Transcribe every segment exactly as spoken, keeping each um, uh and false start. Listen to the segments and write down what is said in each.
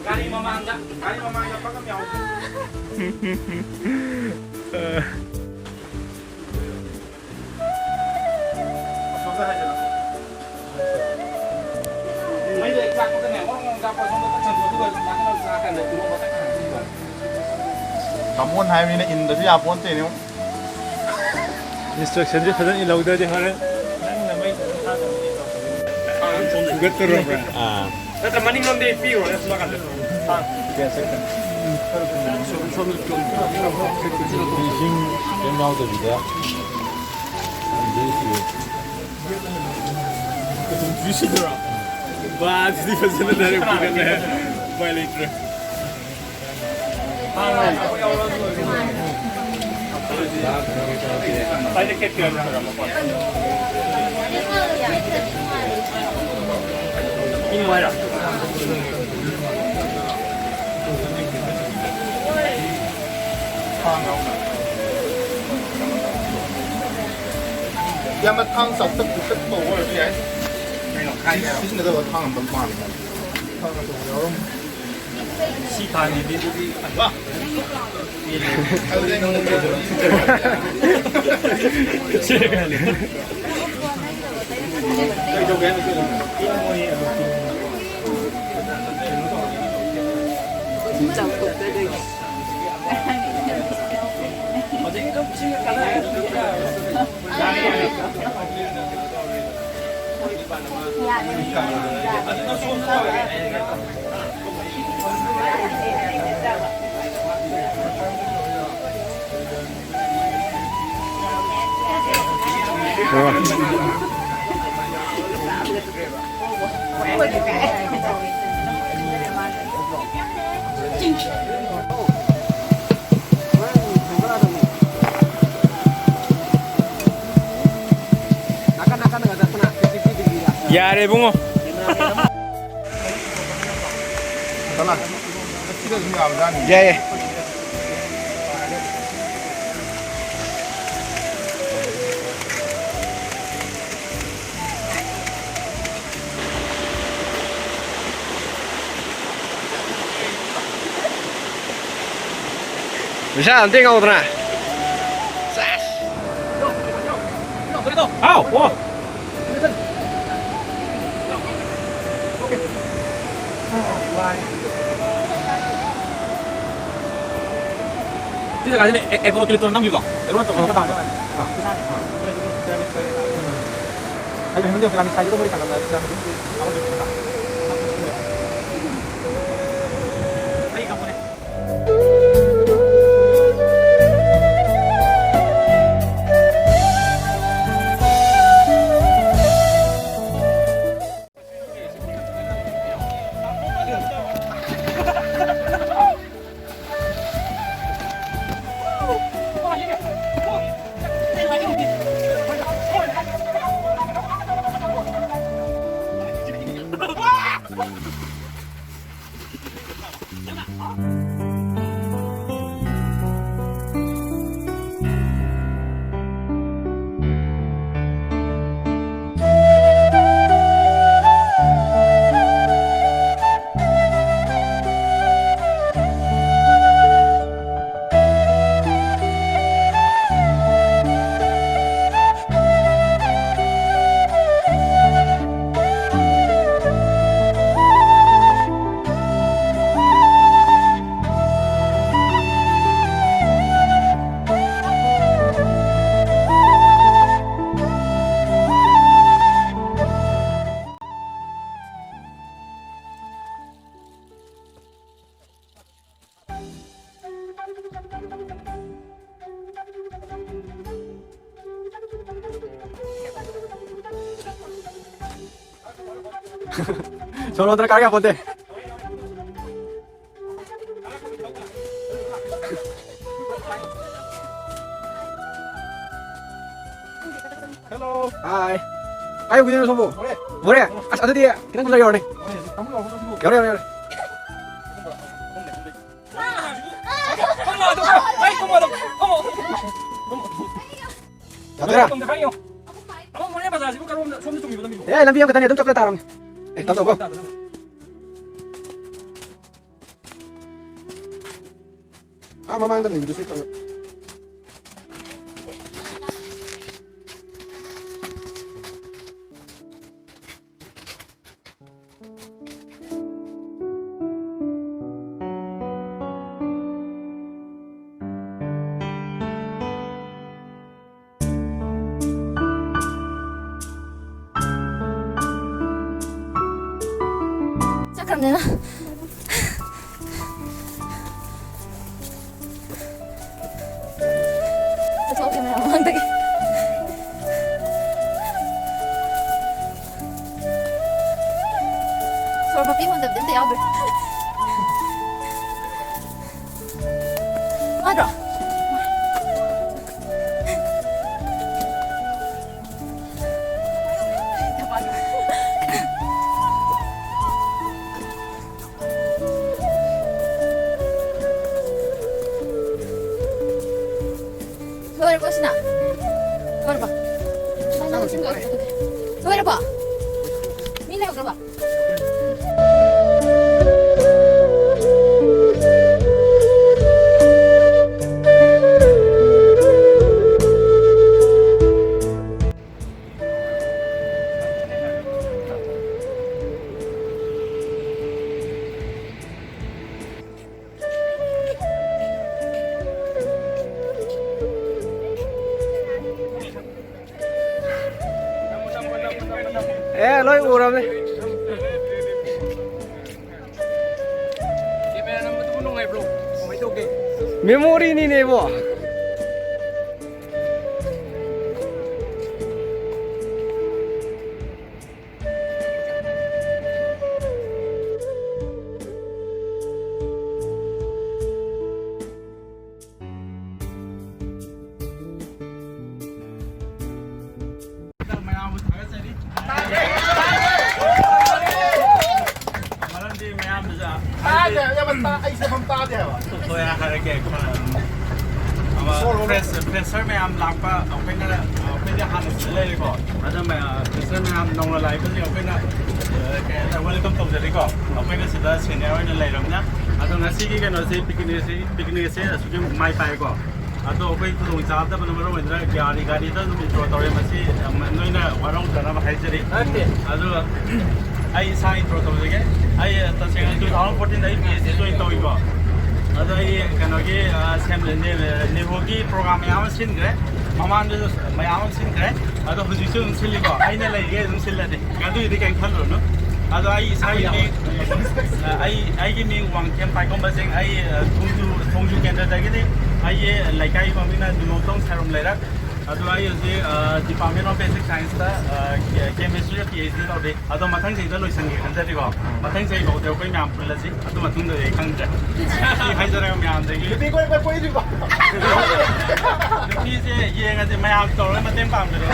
ꯒꯥꯔꯤ ꯃꯃꯥꯡꯗ, ꯒꯥꯔꯤ ꯃꯃꯥꯡꯗ ꯄꯛ ꯑꯃ ꯌꯥꯎꯕꯅꯦ꯫ ꯑꯁꯣꯝꯗ ꯍꯥꯏꯖꯤꯜꯂꯣ꯫ ꯃꯩꯗ ꯍꯦꯛ ꯆꯥꯛꯄꯗꯅꯦ, ꯉꯣꯔꯣꯡ ꯉꯣꯔꯣꯡ ꯆꯥꯛꯄ, ꯑꯁꯣꯝꯗ ꯇꯛ ꯁꯟꯗꯣꯛ, ꯑꯗꯨꯒ ꯅꯥꯀꯟꯗ ꯆꯥꯛꯀꯥꯟꯗ ꯏꯔꯣꯝꯕ ꯇꯛ ꯁꯟꯗꯣꯛ꯫ ꯕꯥꯃꯣꯟ ꯍꯥꯏꯕꯅꯤꯅ ꯏꯟꯗꯁꯨ ꯌꯥꯄꯣꯟꯇꯦꯅꯦ꯫ Instructionꯁꯦ ꯐꯖꯅ ꯏꯜꯍꯧꯗ꯭ꯔꯗꯤ ꯍꯣꯔꯦꯟ ꯅꯪꯅ ꯃꯩ ꯐꯖꯅ ꯊꯥꯗꯕꯅꯤ ꯇꯧꯔꯛꯀꯅꯤ꯫ ꯐꯨꯒꯠꯇꯣꯔꯕ꯭ꯔꯥ? ꯑꯥ꯫ ꯅꯠꯇ꯭ꯔ ꯃꯅꯤꯡꯂꯣꯝꯗ ꯄꯤꯔꯨꯔꯣꯅꯦ, ꯁꯣꯝ ꯅꯥꯀꯟꯗ꯫ ꯏꯁꯤꯡ ꯀꯩꯝ ꯌꯥꯎꯗꯕꯤꯗ꯫ ꯖꯨꯏꯁꯤꯗꯨꯔꯣ? ꯕꯥ, ꯑꯗꯨꯗꯤ ꯐꯖꯅ direct ꯐꯨꯒꯠꯂꯦ꯫ ꯎꯄꯥꯏ ꯂꯩꯇ꯭ꯔꯦ꯫ ꯌꯥꯝꯅ ꯊꯥꯡ ꯆꯥꯎꯇꯛ ꯄꯤꯛꯇꯛ ꯇꯧꯕ ꯑꯣꯏꯔꯁꯨ ꯌꯥꯏ꯫ ꯁꯤꯖꯤꯟꯅꯗꯕ ꯊꯥꯡ ꯑꯝꯇꯪ ꯄꯥꯝꯃꯤ꯫ ꯊꯥꯡ ꯑꯆꯧꯕ ꯌꯥꯎꯔꯝꯃꯣꯏ꯫ ꯁꯤ ꯊꯥꯡꯁꯤꯗꯤ ꯑꯗꯨꯗꯤ ꯆꯥꯎꯊꯣꯛꯇꯗꯣꯏꯅꯦ꯫ ꯑꯣ꯫ ꯌꯥꯔꯦ ꯏꯕꯨꯡꯉꯣ꯫ ꯌꯥꯏꯌꯦ꯫ ꯕꯤꯁꯥꯜ, ꯑꯝꯇ ꯌꯦꯡꯍꯧꯗꯅ꯫ ꯁꯦꯁ! ꯍꯥꯎ! ꯑꯣ! ꯁꯤ ꯖꯒꯥꯁꯤꯅ ꯑꯦ-, ꯑꯦꯒ꯭ꯔꯣ ꯀꯤꯂꯣꯃꯤꯇꯔ ꯅꯝꯈꯤꯕꯗꯣ? ꯑꯦꯒ꯭ꯔꯣ ꯇꯧꯔꯒ ꯇꯥꯕꯗꯣ? ꯑꯥ꯫ ꯑꯩ ꯍꯦꯟꯗꯦ ꯄꯤꯔꯥꯃꯤꯗ ꯁꯥꯏꯖꯇ ꯃꯣꯏ ꯊꯥꯡꯒꯠꯅꯔ ꯄꯤꯔꯥꯃꯤꯗ ꯑꯃ ꯑꯩ ꯈꯪꯕꯅꯦ꯫ ꯁꯣꯔ ꯍꯣꯟꯗꯅ ꯀꯥꯔ ꯌꯥꯄꯣꯟꯇꯦ꯫ Hello. Hi. ꯀꯥꯏ ꯌꯧꯈꯤꯗꯣꯏꯅꯣ ꯁꯣꯝꯕꯨ? ꯃꯣꯔꯦ? ꯑꯁ, ꯑꯗꯨꯗꯤ ꯈꯤꯇꯪ ꯊꯨꯅ ꯌꯧꯔꯅꯤ꯫ ꯌꯧꯔꯦ, ꯌꯧꯔꯦ, ꯌꯧꯔꯦ꯫ ꯌꯥꯗꯣꯏꯔꯥ? ꯑꯦ, ꯂꯝꯕꯤ ꯑꯃꯈꯛꯇꯅꯦ, ꯑꯗꯨꯝ ꯆꯞ ꯆꯞ ꯇꯥꯔꯝꯅꯤ꯫ ꯑꯦ, ꯇꯞ ꯇꯞ ꯀꯣ꯫ ꯑꯥ, ꯃꯃꯥꯡꯗ ꯂꯩꯕꯗꯨꯁꯨ ꯇꯧꯔꯣ꯫ ꯆꯠꯈ꯭ꯔꯕꯅꯤꯅ꯫ ꯆꯠꯊꯣꯛꯀꯦ ꯃꯌꯥꯝ ꯃꯃꯥꯡꯗꯒꯤ꯫ ꯁꯣꯔ ꯃꯄꯤ ꯍꯣꯟꯗꯕꯗꯤ ꯑꯝꯇ ꯌꯥꯎꯗ꯭ꯔꯦ꯫ ꯋꯥꯗ꯭ꯔꯣ? ꯂꯣꯏꯔꯕꯣ ꯁꯤꯅ? ꯂꯣꯏꯔꯕꯣ? ꯂꯣꯏꯔꯕꯣ? ꯃꯤ ꯂꯩꯍꯧꯗ꯭ꯔꯕꯣ? ꯑꯦ, ꯂꯣꯏ ꯎꯔꯕꯅꯦ꯫ ꯀꯦꯃꯦꯔꯥ ꯅꯝꯕꯗꯨꯕꯨ ꯅꯨꯡꯉꯥꯏꯕ꯭ꯔꯣ? ꯀꯃꯥꯏ ꯇꯧꯒꯦ? ꯃꯦꯃꯣꯔꯤꯅꯤꯅꯦ ꯏꯕꯣ꯫ ꯑꯩ ꯁꯤꯗ ꯐꯝ ꯇꯥꯗꯦ ꯍꯥꯏꯕ꯫ ꯍꯣꯏ, ꯍꯥꯏꯔꯒꯦ꯫ ꯑꯃ ꯁꯣꯜ ꯍꯣꯜꯂꯣ꯫ ꯐ꯭ꯔꯦꯁ-, ꯐ꯭ꯔꯦꯁꯔ ꯃꯌꯥꯝ ꯂꯥꯛꯄ, ꯑꯩꯈꯣꯏꯅ, ꯑꯩꯈꯣꯏꯗꯤ ꯍꯥꯟꯅ ꯁꯤꯗ ꯂꯩꯔꯦꯀꯣ꯫ ꯑꯗꯣ ꯃꯌꯥꯝ, ꯐ꯭ꯔꯦꯁꯔ ꯃꯌꯥꯝ ꯅꯧꯅ ꯂꯥꯛꯏꯕꯁꯤꯡ ꯑꯩꯈꯣꯏꯅ, ꯑ, ꯀꯩ ꯍꯥꯏꯇꯥꯔꯦ, ꯋꯦꯜꯀꯝ ꯇꯧꯖꯔꯤꯀꯣ꯫ ꯑꯩꯈꯣꯏꯅ ꯁꯤꯗ ꯁꯦꯅꯤꯌꯔ ꯑꯣꯏꯅ ꯂꯩꯔꯕꯅꯤꯅ꯫ ꯑꯗꯣ ꯉꯁꯤꯒꯤ ꯀꯩꯅꯣꯁꯦ, ꯄꯤꯛꯅꯤꯛꯁꯦ, ꯄꯤꯛꯅꯤꯛꯁꯦ ꯑꯁꯨꯛꯀꯤ ꯃꯥꯏ ꯄꯥꯛꯑꯦꯀꯣ꯫ ꯑꯗꯣ ꯑꯩꯈꯣꯏ ꯈꯨꯗꯣꯡ ꯆꯥꯗꯕꯅ ꯃꯔꯝ ꯑꯣꯏꯗꯅ ꯒꯥꯔꯤ, ꯒꯥꯔꯤꯗ ꯑꯗꯨꯝ ꯏꯟꯇ꯭ꯔꯣ ꯇꯧꯔꯦ꯫ ꯃꯁꯤ ꯌꯥꯝ ꯅꯣꯏꯅ ꯋꯥꯔꯧꯗꯅꯕ ꯍꯥꯏꯖꯔꯤ꯫ ꯅꯠꯇꯦ꯫ ꯑꯗꯨꯒ ꯑꯩ ꯏꯁꯥ ꯏꯟꯇ꯭ꯔꯣ ꯇꯧꯖꯒꯦ꯫ ꯑꯩ ꯇꯁꯦꯡꯅ two thousand fourteen ꯗ ꯑꯩ PhD join ꯇꯧꯏꯀꯣ꯫ ꯑꯗꯣ ꯑꯩ ꯀꯩꯅꯣꯒꯤ, ꯑ, ꯁꯦꯝ-, ꯅꯦ-, ꯅꯦꯍꯨꯒꯤ ꯄ꯭ꯔꯣꯒ꯭ꯔꯥꯝ ꯃꯌꯥꯝ ꯑꯃ ꯁꯤꯟꯈ꯭ꯔꯦ꯫ ꯃꯃꯥꯡꯗꯁꯨ ꯃꯌꯥꯝ ꯑꯃ ꯁꯤꯟꯈ꯭ꯔꯦ꯫ ꯑꯗꯣ ꯍꯧꯖꯤꯛꯁꯨ ꯑꯗꯨꯝ ꯁꯤꯜꯂꯤꯀꯣ꯫ ꯑꯩꯅ ꯂꯩꯔꯤꯈꯩ ꯑꯗꯨꯝ ꯁꯤꯜꯂꯅꯤ꯫ ꯑꯗꯨꯒꯤꯗꯤ ꯀꯩꯝ ꯈꯜꯂꯨꯔꯅꯨ꯫ ꯑꯗꯣ ꯑꯩ ꯏꯁꯥꯒꯤ ꯃꯤꯡ, ꯑꯩ, ꯑꯩꯒꯤ ꯃꯤꯡ ꯋꯥꯡꯈꯦꯝ ꯄꯥꯏꯈꯣꯝꯕ ꯁꯤꯡ, ꯑꯩ, ꯑ, ꯊꯣꯡꯖꯨ, ꯊꯣꯡꯖꯨ ꯀꯦꯟꯗ꯭ꯔꯗꯒꯤꯅꯤ꯫ ꯑꯩꯒꯤ ꯂꯩꯀꯥꯏꯒꯤ ꯃꯃꯤꯡꯅ ꯅꯤꯉꯣꯜꯇꯣꯡ ꯁꯥꯏꯔꯣꯝ ꯂꯩꯔꯛ꯫ ꯑꯗꯣ ꯑꯩ ꯍꯧꯖꯤꯛ, ꯑ, Department of Basic Science ꯇ, ꯑ, ꯀꯦ-, Chemistry ꯗ PhD ꯇꯧꯔꯤ꯫ ꯑꯗꯣ ꯃꯊꯪ ꯆꯍꯤꯗ ꯂꯣꯏꯁꯟꯒꯦ ꯈꯟꯖꯔꯤꯀꯣ꯫ ꯃꯊꯪ ꯆꯍꯤ ꯐꯥꯎꯗꯤ ꯑꯩꯈꯣꯏ ꯃꯌꯥꯝ ꯄꯨꯜꯂꯁꯤ꯫ ꯑꯗꯨ ꯃꯇꯨꯡꯗꯗꯤ ꯑꯩ ꯈꯪꯗ꯭ꯔꯦ꯫ ꯁꯤ ꯍꯥꯏꯖꯔꯒ ꯃꯌꯥꯝꯗꯒꯤ ꯅꯨꯄꯤ ꯀꯣꯏꯕ ꯀꯣꯏꯗ꯭ꯔꯤꯕꯣ? ꯅꯨꯄꯤꯁꯦ ꯌꯦꯡꯉꯁꯦ, ꯃꯌꯥꯝ ꯇꯧꯔꯒ ꯃꯇꯦꯡ ꯄꯥꯡꯕꯤꯔꯣ꯫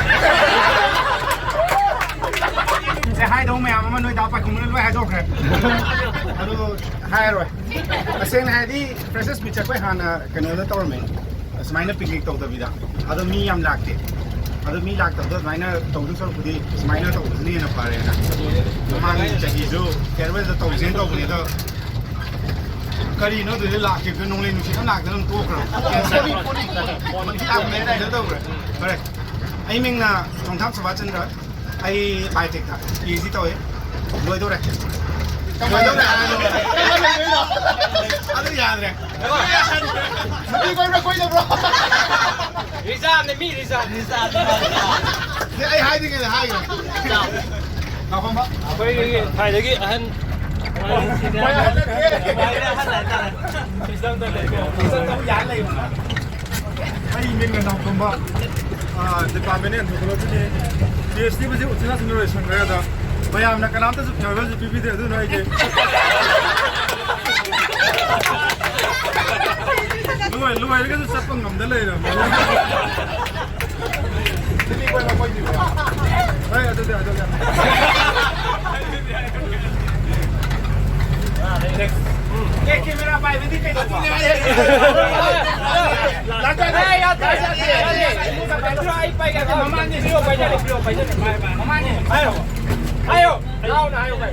ꯁꯦ, ꯍꯥꯏꯗꯧ ꯃꯌꯥꯝ ꯑꯃ ꯅꯣꯏ ꯗꯥ ꯄꯥꯏꯈꯣꯝꯕꯅ ꯂꯣꯏ ꯍꯥꯏꯗꯣꯛꯈ꯭ꯔꯦ꯫ ꯑꯗꯨ ꯍꯥꯏꯔꯔꯣꯏ꯫ ꯇꯁꯦꯡꯅ ꯍꯥꯏꯔꯗꯤ, freshers meet ꯆꯠꯄꯩ ꯍꯥꯟꯅ ꯀꯩꯅꯣꯗ ꯇꯧꯔꯝꯃꯦ, ꯁꯨꯃꯥꯏꯅ ꯄꯤꯛꯅꯤꯛ ꯇꯧꯗꯕꯤꯗ꯫ ꯑꯗꯣ ꯃꯤ ꯌꯥꯝ ꯂꯥꯛꯇꯦ꯫ ꯑꯗꯣ ꯃꯤ ꯂꯥꯛꯇꯕꯗꯣ ꯑꯗꯨꯃꯥꯏꯅ ꯇꯧꯗꯧ ꯁꯔꯨꯛꯄꯨꯗꯤ ꯁꯨꯃꯥꯏꯅ ꯇꯧꯕꯁꯤꯅ ꯍꯦꯟꯅ ꯐꯔꯦꯅ꯫ ꯃꯃꯥꯡ ꯆꯍꯤꯁꯨ farewell ꯗ ꯇꯧꯁꯦꯅ ꯇꯧꯕꯅꯦ, ꯑꯗꯣ ꯀꯔꯤꯅꯣ ꯑꯗꯨꯗꯤ ꯂꯥꯛꯈꯤꯕꯗꯣ, ꯅꯣꯡꯂꯩ ꯅꯨꯡꯁꯤꯠ ꯑꯃ ꯂꯥꯛꯇꯅ ꯑꯗꯨꯝ ꯇꯣꯛꯈ꯭ꯔꯕ꯫ ꯀꯩꯅꯣ ꯇꯧꯈ꯭ꯔꯦ꯫ ꯐꯔꯦ, ꯑꯩ ꯃꯤꯡꯅ ꯊꯣꯡꯊꯥꯝ ꯁꯨꯕꯥꯆꯟꯗ꯭ꯔ꯫ ꯑꯩ ꯕꯥꯏꯑꯣꯇꯦꯛꯇ PhD ꯇꯧꯋꯦ꯫ ꯂꯣꯏꯗꯧꯔꯦ꯫ ꯂꯣꯏꯗꯧꯔꯦ ꯍꯥꯏꯔꯒ ꯂꯣꯏꯔꯦ꯫ ꯑꯗꯨ ꯌꯥꯗ꯭ꯔꯦ꯫ ꯅꯨꯄꯤ ꯀꯣꯏꯕ꯭ꯔꯥ ꯀꯣꯏꯗꯕ꯭ꯔꯣ? ꯔꯤꯖꯥꯕꯅꯦ, ꯃꯤ ꯔꯤꯖꯥꯕ꯫ ꯁꯤ ꯑꯩ ꯍꯥꯏꯗ꯭ꯔꯤꯉꯩꯗ ꯍꯥꯏꯈ꯭ꯔꯦ꯫ ꯉꯥꯎꯈꯣꯝꯕ꯫ ꯑꯩꯈꯣꯏꯒꯤ ꯈ꯭ꯋꯥꯏꯗꯒꯤ ꯑꯍꯟ꯫ ꯌꯥ ꯂꯩꯕ꯫ ꯑꯩ ꯃꯤꯡꯅ ꯅꯥꯎꯇꯣꯝꯕ, ꯑꯥ, department ꯅ anthropology ꯅꯤ꯫ PhD ꯕꯨꯗꯤ ꯎꯆꯤꯟ ꯅꯥꯆꯤꯟꯅ ꯂꯣꯏꯁꯟꯈ꯭ꯔꯦ꯫ ꯑꯗ ꯃꯌꯥꯝꯅ ꯀꯅꯥꯝꯇꯁꯨ farewell ꯁꯨ ꯄꯤꯕꯤꯗꯦ꯫ ꯑꯗꯨꯅ ꯑꯩꯗꯤ ꯂꯣꯏ-, ꯂꯣꯏꯔꯒꯁꯨ ꯆꯠꯄ ꯉꯝꯗ ꯂꯩꯔꯕꯅꯦ꯫ ꯍꯣꯏ, ꯑꯗꯨꯗꯤ, ꯑꯗꯨꯗꯤ꯫ Next꯫ ꯑꯦ, ꯀꯦꯃꯦꯔꯥ ꯄꯥꯏꯕꯗꯤ ꯀꯩꯗꯧꯕ? ꯑꯗꯨꯅꯦ ꯍꯥꯏꯁꯦ꯫ ꯂꯥꯛꯇꯣꯏꯅꯦ꯫ ꯑꯦ, ꯌꯥꯗꯦ, ꯌꯥꯗꯦ, ꯌꯥꯗꯦ꯫ ꯄꯥꯏꯕꯤꯔꯣ, ꯑꯩ ꯄꯥꯏꯒꯦ꯫ ꯃꯃꯥꯡꯒꯤ ꯄꯤꯔꯣ, ꯄꯥꯏꯖꯔꯦ, ꯄꯤꯔꯣ, ꯄꯥꯏꯖꯔꯦ꯫ ꯃꯃꯥꯡꯒꯤ꯫ ꯍꯥꯏꯌꯣ꯫ ꯍꯥꯏꯌꯣ꯫ ꯂꯥꯎꯅ ꯍꯥꯏꯌꯣ, ꯚꯥꯏ꯫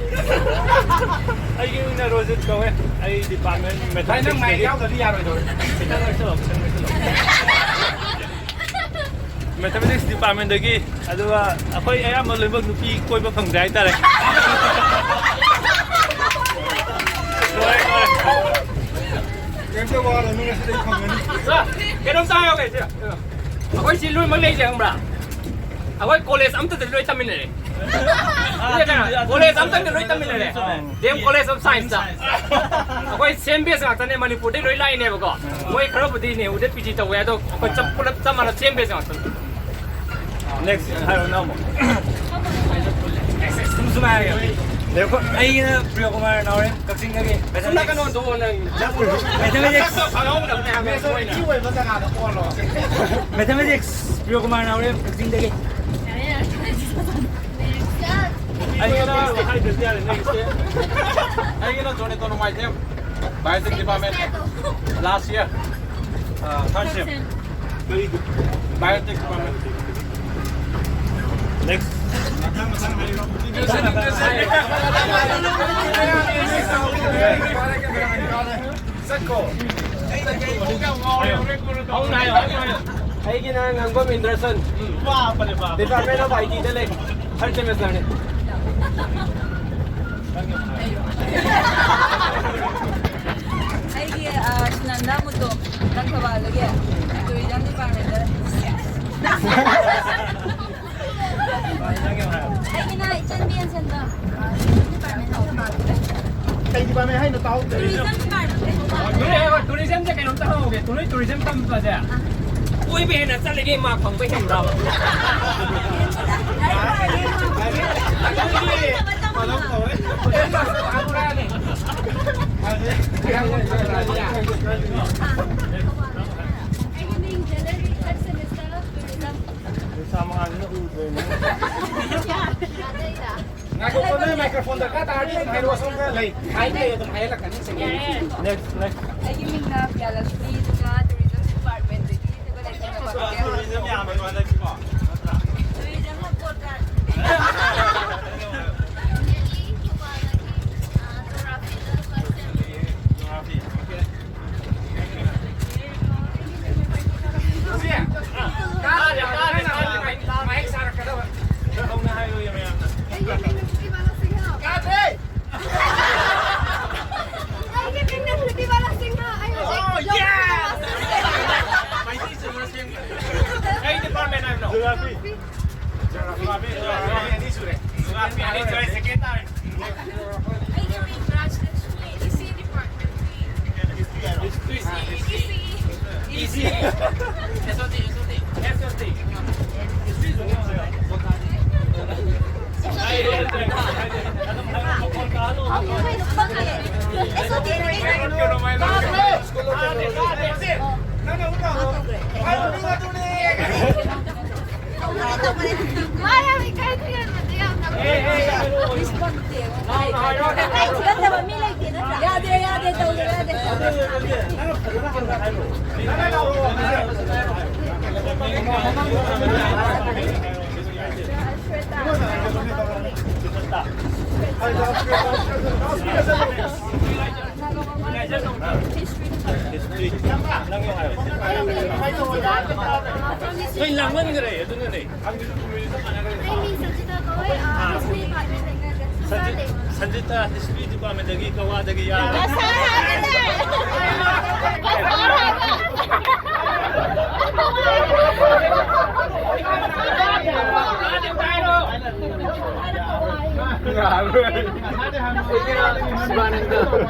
ꯑꯩꯒꯤ ꯃꯤꯡꯅ ꯔꯣꯖꯤꯠ ꯀꯧꯋꯦ꯫ ꯑꯩ department ꯚꯥꯏ, ꯅꯪ ꯃꯥꯏꯛ mathematics ꯌꯥꯎꯗ꯭ꯔꯗꯤ ꯌꯥꯔꯣꯏꯗꯧꯔꯦ꯫ ꯈꯤꯇꯪ ꯂꯩꯁꯜꯂꯣ, ꯈꯤꯇꯪ ꯂꯩꯁꯜꯂꯣ꯫ Mathematics departmentꯗꯒꯤ, ꯑꯗꯨꯒ ꯑꯩꯈꯣꯏ ꯑꯌꯥꯝꯕ ꯂꯣꯏꯅꯃꯛ ꯅꯨꯄꯤ ꯀꯣꯏꯕ ꯐꯪꯗꯦ ꯍꯥꯏꯇꯥꯔꯦ꯫ ꯂꯣꯏꯔꯦ, ꯂꯣꯏꯔꯦ꯫ ꯀꯩꯝꯇ ꯋꯥꯔꯨꯅꯨ, ꯉꯁꯤꯗꯤ ꯑꯩ ꯐꯪꯒꯅꯤ꯫ ꯁꯥꯔ, ꯀꯩꯅꯣꯝꯇ ꯍꯥꯏꯍꯧꯒꯦ, ꯁꯤ, ꯑꯩꯈꯣꯏ ꯁꯤ ꯂꯣꯏꯅꯃꯛ ꯂꯩꯁꯦ ꯈꯪꯕ꯭ꯔꯥ? ꯑꯩꯈꯣꯏ college ꯑꯝꯇꯗ ꯂꯣꯏ ꯇꯝꯃꯤꯟꯅꯔꯦ꯫ ꯈꯪꯉꯦꯗꯅ? College ꯑꯝꯇꯪꯗ ꯂꯣꯏ ꯇꯝꯃꯤꯟꯅꯔꯦ꯫ ꯗꯤ ꯑꯦꯝ College of Scienceꯇ꯫ ꯑꯩꯈꯣꯏ same batch ꯉꯥꯛꯇꯅꯦ, ꯃꯅꯤꯄꯨꯔꯗꯩ ꯂꯣꯏ ꯂꯥꯛꯏꯅꯦꯕꯀꯣ꯫ ꯃꯣꯏ ꯈꯔꯕꯨꯗꯤ ꯅꯦꯍꯨꯗ P G ꯇꯧꯋꯦ, ꯑꯗꯣ ꯑꯩꯈꯣꯏ ꯆꯞ, ꯄꯨꯂꯞ ꯆꯞ ꯃꯥꯟꯅ same batch ꯉꯥꯛꯇꯅꯤ꯫ Next, ꯍꯥꯏꯔꯣ, ꯅꯪ ꯑꯃꯨꯛ꯫ ꯁꯨꯝ, ꯁꯨꯝ ꯍꯥꯏꯔꯒꯦ꯫ ꯑꯩꯒꯤꯅ ꯄ꯭ꯔꯤꯌꯣꯀꯨꯃꯥꯔ ꯅꯥꯎꯔꯦꯝ, ꯀꯛꯆꯤꯡꯗꯒꯤ꯫ ꯁꯣꯝ ꯅꯥꯀꯟ ꯑꯣꯟꯊꯣꯛꯑꯣ, ꯅꯪ꯫ Mathematics꯫ ꯈꯪꯍꯧꯗꯕꯅꯦ ꯍꯥꯏꯕ꯫ Majority ꯑꯣꯏꯕ ꯖꯒꯥꯗ ꯑꯣꯜꯂꯣ꯫ Mathematics, ꯄ꯭ꯔꯤꯌꯣꯀꯨꯃꯥꯔ ꯅꯥꯎꯔꯦꯝ, ꯀꯛꯆꯤꯡꯗꯒꯤ꯫ ꯌꯥꯔꯦ, ꯌꯥꯔꯦ꯫ ꯑꯩꯒꯤꯅ, ꯑꯩꯒꯤꯅ ꯖꯣꯅꯦꯇꯣꯟ ꯅꯣꯡꯃꯥꯏꯊꯦꯝ, Biotech Department, last year, uh, third sem. Biotech Department. Next. ꯆꯠꯈꯣ꯫ ꯍꯧꯅ ꯍꯥꯏꯌꯣ, ꯍꯧꯅ ꯍꯥꯏꯌꯣ꯫ ꯑꯩꯒꯤꯅ ꯉꯥꯡꯕꯝ ꯏꯟꯗ꯭ꯔꯁꯟ, Department of I Tꯗ ꯂꯩ, third semesterꯅꯤ꯫ ꯑꯩꯒꯤ, ꯑ, ꯁꯨꯅꯟꯗꯥ ꯃꯨꯇꯣꯝ, ꯂꯪꯊꯕꯥꯜꯗꯒꯤ, Tourism Departmentꯗ꯫ ꯑꯩꯒꯤꯅ ꯏꯆꯟ ꯕꯤ ꯑꯦꯟ ꯁꯟꯕꯝ, Tourism Department ꯍꯥꯎ꯫ ꯀꯩ department ꯍꯥꯏꯅꯣ ꯇꯥꯍꯧꯗ꯭ꯔꯦ? Tourism Department꯫ ꯅꯣꯏ, ꯍꯣꯏ, tourismꯁꯦ ꯀꯩꯅꯣꯝꯇ ꯍꯪꯍꯧꯒꯦ꯫ ꯅꯣꯏ tourism ꯇꯝꯕꯁꯦ ꯀꯣꯏꯕ ꯍꯦꯟꯅ ꯆꯠꯂꯤꯒꯦ ꯃꯥ ꯐꯪꯕ ꯍꯦꯟꯕ꯭ꯔꯕ? ꯑꯩꯒꯤ ꯃꯤꯡ ꯖꯦꯂꯔꯤ, third semester, tourism꯫ ꯂꯩꯁꯥ ꯃꯉꯥꯜꯁꯤꯅ ꯎꯗ꯭ꯔꯦꯅꯦ꯫ ꯌꯥꯗꯦ, ꯌꯥꯗꯦ꯫ ꯉꯥꯏꯈꯣꯀꯣ, ꯅꯣꯏ ꯃꯥꯏꯀ꯭ꯔꯣꯐꯣꯟ ꯗꯔꯀꯥꯔ ꯇꯥꯔꯗꯤ ꯑꯗꯨꯝ ꯍꯥꯏꯔꯛꯑꯣ, ꯁꯣꯝꯗ ꯂꯩ꯫ ꯍꯥꯏ ꯂꯩ, ꯑꯗꯨꯝ ꯍꯥꯏꯍꯜꯂꯛꯀꯅꯤ꯫ Second hand. Next, next. ꯑꯩꯒꯤ ꯃꯤꯡꯅ ꯄꯤꯌꯥꯂꯛꯁꯃꯤ, ꯑꯗꯨꯒ ꯇꯨꯔꯤꯖꯝ ꯗꯤꯄꯥꯔꯠꯃꯦꯟꯗꯒꯤ, ꯑꯗꯨꯒ ꯂꯩꯁꯦ ꯇꯨꯔꯤꯖꯝ ꯌꯥꯝꯕꯗꯣ ꯍꯟꯗꯛꯇꯤꯀꯣ, ꯅꯠꯇ꯭ꯔꯥ? Tourism reporter. ꯗꯦꯜꯂꯤ, ꯊꯧꯕꯥꯜꯗꯒꯤ, ꯑ, ꯖꯣꯒ꯭ꯔꯥꯐꯤꯗ ꯐꯥꯔꯁ ꯁꯦꯝ꯫ Geography, okay. ꯃꯍꯦꯛ ꯁꯥꯔꯛꯀꯗꯕ꯫ ꯈꯔ ꯍꯧꯅ ꯍꯥꯏꯌꯨ ꯃꯌꯥꯝꯅ꯫ ꯑꯩꯒꯤ ꯃꯤꯡ ꯄ꯭ꯔꯤꯇꯤꯕꯥꯂꯥ ꯁꯤꯡꯍ꯫ ꯌꯥꯗ꯭ꯔꯦ! ꯑꯩꯒꯤ ꯃꯤꯡꯅ ꯄ꯭ꯔꯤꯇꯤꯕꯥꯂꯥ ꯁꯤꯡꯍ꯫ ꯑꯩ ꯍꯧꯖꯤꯛ Oh, yes! ꯃꯩꯇꯩ ꯆꯠꯂꯨꯔ ꯁꯦꯝꯒꯦ꯫ ꯀꯩ ꯗꯤꯄꯥꯔꯠꯃꯦꯟ ꯍꯥꯏꯕꯅꯣ? ꯖꯣꯒ꯭ꯔꯥꯐꯤ꯫ ꯖꯣꯒ꯭ꯔꯥꯐꯤ, ꯖꯣꯒ꯭ꯔꯥꯐꯤ ꯑꯅꯤ ꯁꯨꯔꯦ꯫ ꯖꯣꯒ꯭ꯔꯥꯐꯤ ꯑꯅꯤ ꯁꯨꯔꯦ, ꯁꯦꯀꯦꯟ ꯇꯥꯔꯦ꯫ ꯑꯩꯒꯤ ꯃꯤꯡ ꯔꯥꯖꯂꯛꯁꯃꯤ, ꯏ ꯁꯤ ꯗꯤꯄꯥꯔꯠꯃꯦꯟꯒꯤ꯫ ꯏ ꯁꯤ꯫ ꯏ ꯁꯤ꯫ ꯑꯦꯁ ꯑꯣ ꯇꯤ, ꯑꯦꯁ ꯑꯣ ꯇꯤ꯫ ꯑꯦꯁ ꯑꯣ ꯇꯤ꯫ ꯍꯤꯁꯇ꯭ꯔꯤꯁꯨ ꯑꯗꯨꯝ ꯍꯥꯏꯌꯣ꯫ ꯑꯗꯨꯝ ꯍꯥꯏꯌꯣ, ꯃꯈꯣꯟ ꯇꯥꯍꯜꯂꯣ꯫ ꯀꯩꯅꯣ, ꯀꯩꯅꯣ, ꯀꯩꯅꯣ, ꯀꯩꯅꯣ꯫ ꯅꯪꯅ ꯑꯃꯨꯛ ꯇꯧꯔꯣ꯫ ꯍꯥꯏꯕ ꯃꯤꯡ ꯑꯗꯨꯅꯦ꯫ ꯌꯥꯗꯦ, ꯌꯥꯗꯦ, ꯇꯧꯗꯕ ꯌꯥꯗꯦ꯫ ꯅꯣꯏ ꯂꯥꯡꯃꯟꯈ꯭ꯔꯦ, ꯑꯗꯨꯅꯅꯦ꯫ ꯑꯩ ꯃꯤꯡ ꯁꯟꯖꯤꯇꯥ ꯀꯧꯋꯦ, ꯑꯥ, ꯍꯤꯁꯇ꯭ꯔꯤ ꯗꯤꯄꯥꯔꯠꯃꯦꯟꯗꯒꯤ ꯁꯤꯁꯇꯔꯗꯤ? ꯁꯟꯖꯤꯠ-, ꯁꯟꯖꯤꯇꯥ ꯍꯤꯁꯇ꯭ꯔꯤ ꯗꯤꯄꯥꯔꯠꯃꯦꯟꯗꯒꯤ ꯀꯋꯥꯗꯒꯤ ꯌꯥꯔꯦ꯫ ꯉꯁꯥꯏ ꯍꯥꯏꯕꯅꯦ꯫ ꯉꯁꯥꯏ ꯍꯥꯏꯕ꯫ ꯌꯥꯔꯣꯏ꯫ ꯁꯤꯕꯥꯅꯟꯗ,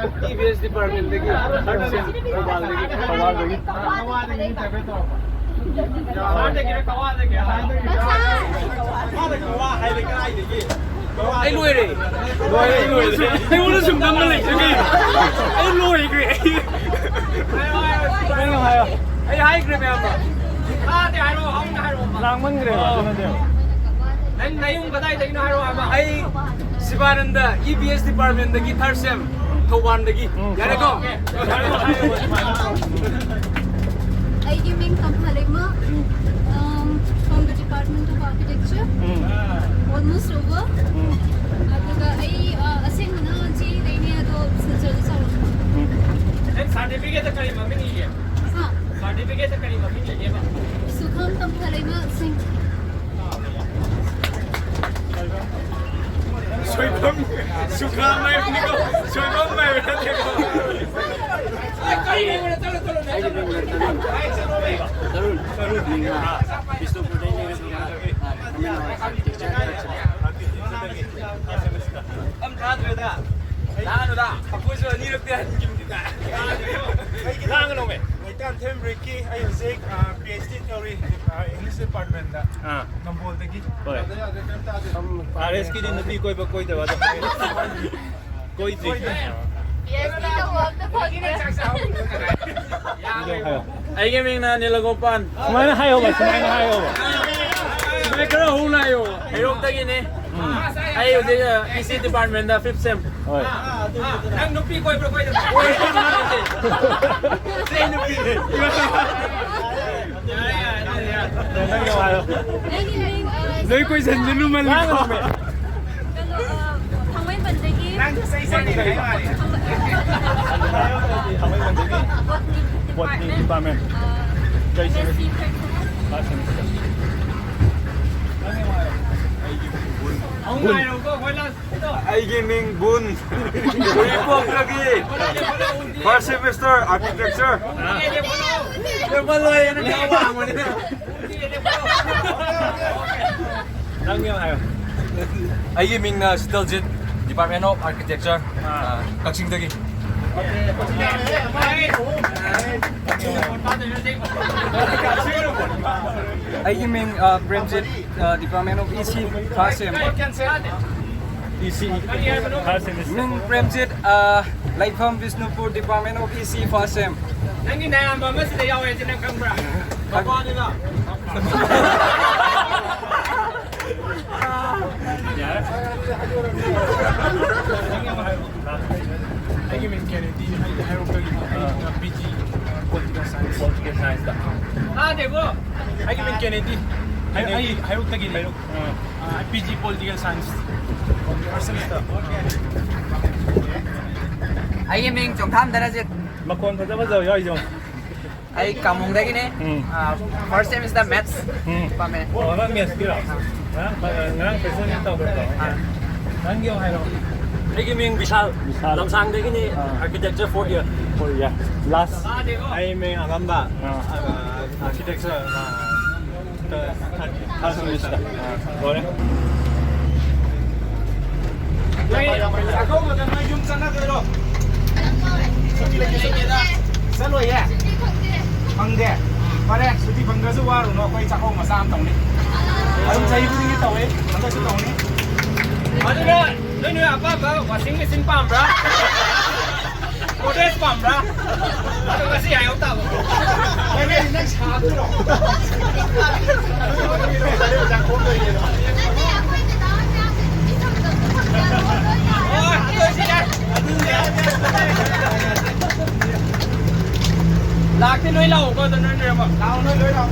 ꯏ ꯚꯤ ꯑꯦꯁ ꯗꯤꯄꯥꯔꯠꯃꯦꯟꯗꯒꯤ, ꯊꯥꯔꯠ ꯁꯦꯝ, ꯊꯧꯕꯥꯜꯗꯒꯤ꯫ ꯊꯧꯕꯥꯜꯗꯒꯤ꯫ ꯑꯩ ꯂꯣꯏꯔꯦ꯫ ꯂꯣꯏꯔꯦ, ꯂꯣꯏꯔꯦ꯫ ꯑꯩꯉꯣꯟꯗ ꯁꯨꯝ ꯅꯝꯕ ꯂꯩꯇ꯭ꯔꯦ ꯀꯩꯅꯣ? ꯑꯩ ꯂꯣꯏꯈ꯭ꯔꯦ꯫ ꯅꯪ ꯍꯥꯏꯌꯣ꯫ ꯑꯩ ꯍꯥꯏꯈ꯭ꯔꯦ ꯃꯌꯥꯝꯗ꯫ ꯂꯥꯡꯃꯟꯈ꯭ꯔꯦꯕ, ꯑꯗꯨꯅꯅꯦꯕ꯫ ꯅꯪ ꯅꯌꯨꯝ ꯀꯗꯥꯏꯗꯒꯤꯅꯣ ꯍꯥꯏꯔꯛꯑꯣ ꯍꯥꯏꯕ꯫ ꯑꯩ Sivananda, E B S departmentꯗꯒꯤ third sem, ꯊꯧꯕꯥꯜꯗꯒꯤ꯫ ꯌꯥꯔꯦꯀꯣ? ꯑꯩꯒꯤ ꯃꯤꯡ ꯇꯝꯐꯥꯂꯩꯃ, from the Department of Architecture, almost over. ꯑꯗꯨꯒ ꯑꯩ ꯑ, ꯑꯁꯦꯡꯕꯅ ꯆꯦ ꯂꯩꯅꯦ, ꯑꯗꯣ ꯁꯤꯜꯆꯔꯗ ꯆꯥꯎꯔꯛꯄ꯫ ꯅꯪ certificateꯇ ꯀꯔꯤ ꯃꯃꯤꯡ ꯏꯒꯦ? ꯍꯥ? Certificateꯇ ꯀꯔꯤ ꯃꯃꯤꯡ ꯏꯒꯦꯕ? ꯁꯨꯈꯝ ꯇꯝꯐꯥꯂꯩꯃ ꯁꯤꯡ꯫ ꯁꯣꯏꯕꯝ, ꯁꯨꯈꯥꯝ ꯍꯥꯏꯕꯅꯤꯀꯣ, ꯁꯣꯏꯕꯝ ꯍꯥꯏꯕ ꯅꯠꯇꯦꯀꯣ꯫ ꯑꯩꯒꯤ ꯃꯤꯡꯅ ꯇꯔꯨꯟ꯫ ꯇꯔꯨꯟ꯫ ꯃꯤꯡꯅ ꯕꯤꯁꯅꯨꯄꯨꯔꯗꯩꯅꯦ, ꯑꯗꯨꯒ, ꯑ, ꯇꯃꯦꯡꯂꯣꯡ architecture꯫ ꯑꯝ ꯊꯥꯗ꯭ꯔꯦꯗ꯫ ꯂꯥꯛꯑꯅꯨꯗ꯫ ꯑꯩꯈꯣꯏꯁꯨ ꯑꯅꯤꯔꯛꯇꯤ ꯍꯟꯈꯤꯕꯅꯤꯗ꯫ ꯂꯥꯡꯒꯅꯣꯃꯦ꯫ ꯃꯩꯇꯥꯟꯊꯦꯝ ꯔꯤꯀꯤ, ꯑꯩ ꯍꯧꯖꯤꯛ ꯄꯤ ꯑꯩꯆ ꯗꯤ ꯇꯧꯔꯤ ꯏꯪꯂꯤꯁ ꯗꯤꯄꯥꯔꯠꯃꯦꯟꯗ, ꯑꯥ꯫ ꯅꯝꯕꯣꯜꯗꯒꯤ꯫ ꯍꯣꯏ꯫ ꯑꯥꯔ ꯑꯦꯁꯀꯤꯗꯤ ꯅꯨꯄꯤ ꯀꯣꯏꯕ ꯀꯣꯏꯗꯕ ꯑꯗꯣ ꯀꯣꯏꯗ꯭ꯔꯤ꯫ ꯑꯩꯒꯤ ꯃꯤꯡꯅ ꯅꯤꯂꯒꯣꯄꯥꯟ꯫ ꯁꯨꯃꯥꯏꯅ ꯍꯥꯏꯌꯣꯕ, ꯁꯨꯃꯥꯏꯅ ꯍꯥꯏꯌꯣꯕ꯫ ꯁꯨꯃꯥꯏꯅ ꯈꯔ ꯍꯧꯅ ꯍꯥꯏꯌꯣꯕ꯫ ꯍꯩꯔꯣꯛꯇꯒꯤꯅꯦ꯫ ꯑꯩ ꯍꯧꯖꯤꯛ ꯏ ꯁꯤ ꯗꯤꯄꯥꯔꯠꯃꯦꯟꯗ ꯐꯤꯐ ꯁꯦꯝ꯫ ꯍꯣꯏ꯫ ꯅꯪ ꯅꯨꯄꯤ ꯀꯣꯏꯕ꯭ꯔꯥ ꯀꯣꯏꯗꯕ꯭ꯔꯥ? ꯅꯣꯏ ꯀꯣꯏꯁꯟꯁꯨ ꯂꯨꯃꯜꯂꯤꯀꯣ꯫ ꯀꯩꯅꯣ, ꯑ, ꯊꯥꯡꯃꯩꯕꯟꯗꯒꯤ ꯅꯪꯁꯨ ꯆꯩ ꯆꯥꯅꯤꯡꯉꯦ ꯍꯥꯏ ꯃꯥꯜꯂꯦ꯫ ꯊꯥꯡꯃꯩꯕꯟꯗꯒꯤ ꯕꯣꯠꯅꯤ ꯗꯤꯄꯥꯔꯠꯃꯦꯟ꯫ ꯗꯤꯄꯥꯔꯠꯃꯦꯟ꯫ ꯑ, ꯀꯩ ꯕꯤ ꯑꯦꯁ ꯁꯤ ꯁꯦꯃꯤꯁꯇꯔ? ꯊꯥꯔꯠ ꯁꯦꯃꯤꯁꯇꯔ꯫ First semester. ꯑꯃꯨꯛ ꯉꯥꯏꯔꯣꯀꯣ, ꯑꯩꯈꯣꯏ ꯂꯥꯁ꯫ ꯑꯩꯒꯤ ꯃꯤꯡ ꯕꯨꯟ꯫ ꯎꯔꯤꯄꯣꯛꯇꯒꯤ ꯐꯥꯔꯁ ꯁꯦꯃꯤꯁꯇꯔ ꯑꯥꯔꯀꯤꯇꯦꯛꯆꯔ꯫ ꯂꯦꯞꯍꯜꯂꯣꯏ, ꯅꯪ ꯌꯥꯝ ꯋꯥꯡꯕꯅꯤꯅ꯫ ꯅꯪ ꯌꯥꯝ ꯍꯥꯏꯌꯣ꯫ ꯑꯩꯒꯤ ꯃꯤꯡꯅ ꯁꯤꯇꯜꯖꯤꯠ, Department of Architecture, ꯑꯥ, ꯀꯛꯆꯤꯡꯗꯒꯤ꯫ ꯑꯩꯒꯤ ꯃꯤꯡ, ꯑ, ꯄ꯭ꯔꯦꯝꯖꯤꯠ, ꯑ, Department of E C, first sem꯫ E C, first semester꯫ ꯃꯤꯡ ꯄ꯭ꯔꯦꯝꯖꯤꯠ, ꯑ, ꯂꯩꯐꯝ Bishnupur, Department of E C, first sem꯫ ꯅꯪꯒꯤ ꯅꯌꯥꯝꯕ ꯑꯃ ꯁꯤꯗ ꯌꯥꯎꯋꯦ, ꯁꯤ ꯅꯪ ꯈꯪꯕ꯭ꯔꯥ? ꯃꯄꯥꯗꯨꯅ꯫ ꯑꯩꯒꯤ ꯃꯤꯡ ꯀꯦꯅꯦꯗꯤ, ꯑꯩ ꯍꯩꯔꯣꯛꯇꯒꯤꯅꯤ꯫ ꯑꯩ P G political science. Political ꯁꯥꯏꯟꯁꯇ꯫ ꯇꯥꯗꯦꯕꯣ꯫ ꯑꯩꯒꯤ ꯃꯤꯡ ꯀꯦꯅꯦꯗꯤ꯫ ꯑꯩ, ꯑꯩ ꯍꯩꯔꯣꯛꯇꯒꯤꯅꯤ꯫ ꯑꯥ, P G political science. First semester. ꯑꯩꯒꯤ ꯃꯤꯡ ꯆꯣꯡꯊꯥꯝ ꯗꯔꯖꯤꯠ꯫ ꯃꯈꯣꯟ ꯐꯖ ꯐꯖꯕ ꯌꯥꯎꯔꯤꯁꯦ꯫ ꯑꯩ ꯀꯥꯃꯣꯡꯗꯒꯤꯅꯦ꯫ ꯎꯝ꯫ ꯑꯥ, ꯐꯥꯔꯁ ꯁꯦꯃꯤꯁꯇꯔ ꯃꯦꯠꯁ ꯎꯝ꯫ ꯄꯥꯝꯃꯦ꯫ ꯑꯣ, ꯅꯪ ꯃꯦꯠꯁꯀꯤꯔꯣ? ꯉꯔꯥꯡ, ꯉꯔꯥꯡ ꯄ꯭ꯔꯦꯁꯟ ꯇꯧꯕꯗꯣ꯫ ꯑꯥ꯫ ꯅꯪꯒꯤ ꯑꯃꯨꯛ ꯍꯥꯏꯔꯣ꯫ ꯑꯩꯒꯤ ꯃꯤꯡ ꯕꯤꯁꯥꯜ꯫ ꯕꯤꯁꯥꯜ꯫ ꯂꯝꯁꯥꯡꯗꯒꯤꯅꯤ꯫ ꯑꯥ꯫ Architecture fourth year. Fourth year. ꯂꯥꯁ꯫ ꯑꯩ ꯃꯤꯡ ꯑꯉꯝꯕ꯫ ꯑꯥ꯫ ꯑꯥ, ꯑꯥꯔꯀꯤꯇꯦꯛꯆꯔ, ꯑꯥ, ꯊꯥꯔꯠ ꯁꯦꯃꯤꯁꯇꯔ꯫ ꯑꯥ, ꯂꯣꯏꯔꯦ꯫ ꯅꯣꯏ ꯆꯥꯛꯀꯧꯕꯗ ꯅꯣꯏ ꯌꯨꯝ ꯆꯠꯅꯗꯣꯏꯔꯣ? ꯁꯨꯇꯤ ꯂꯩꯇꯦ, ꯆꯠꯂꯣꯏ꯫ ꯆꯠꯂꯣꯏꯌꯦ? ꯐꯪꯗꯦ? ꯐꯔꯦ, ꯁꯨꯇꯤ ꯐꯪꯗ꯭ꯔꯁꯨ ꯋꯥꯔꯨꯅꯨ, ꯑꯩꯈꯣꯏ ꯆꯥꯛꯀꯧꯕ ꯃꯆꯥ ꯑꯃ ꯇꯧꯅꯤ꯫ ꯑꯗꯨꯝ ꯆꯍꯤ ꯈꯨꯗꯤꯡꯒꯤ ꯇꯧꯋꯦ, ꯍꯟꯗꯛꯁꯨ ꯇꯧꯅꯤ꯫ ꯑꯗꯨꯅ ꯅꯣꯏ ꯅꯣꯏ ꯑꯄꯥꯝꯕ ꯋꯥꯁꯤꯡ ꯃꯦꯆꯤꯟ ꯄꯥꯝꯕ꯭ꯔꯥ? ꯒꯣꯗ꯭ꯔꯦꯖ ꯄꯥꯝꯕ꯭ꯔꯥ? ꯑꯗꯣ ꯉꯁꯤ ꯍꯥꯏꯍꯧ ꯇꯥꯕ꯫ ꯀꯩꯅꯣ, ꯅꯪ ꯁꯥꯗꯣꯏꯔꯣ? ꯑꯣ, ꯑꯗꯨ ꯑꯣꯏꯁꯨ ꯌꯥꯏ꯫ ꯑꯗꯨ ꯌꯥꯏ꯫ ꯂꯥꯛꯇꯤ ꯂꯣꯏ ꯂꯥꯛꯑꯣꯀꯣ, ꯑꯗꯣ ꯅꯣꯏ ꯂꯣꯏꯅꯃꯛ꯫ ꯂꯥꯛꯑꯣ, ꯅꯣꯏ ꯂꯣꯏ ꯂꯥꯛꯑꯣ꯫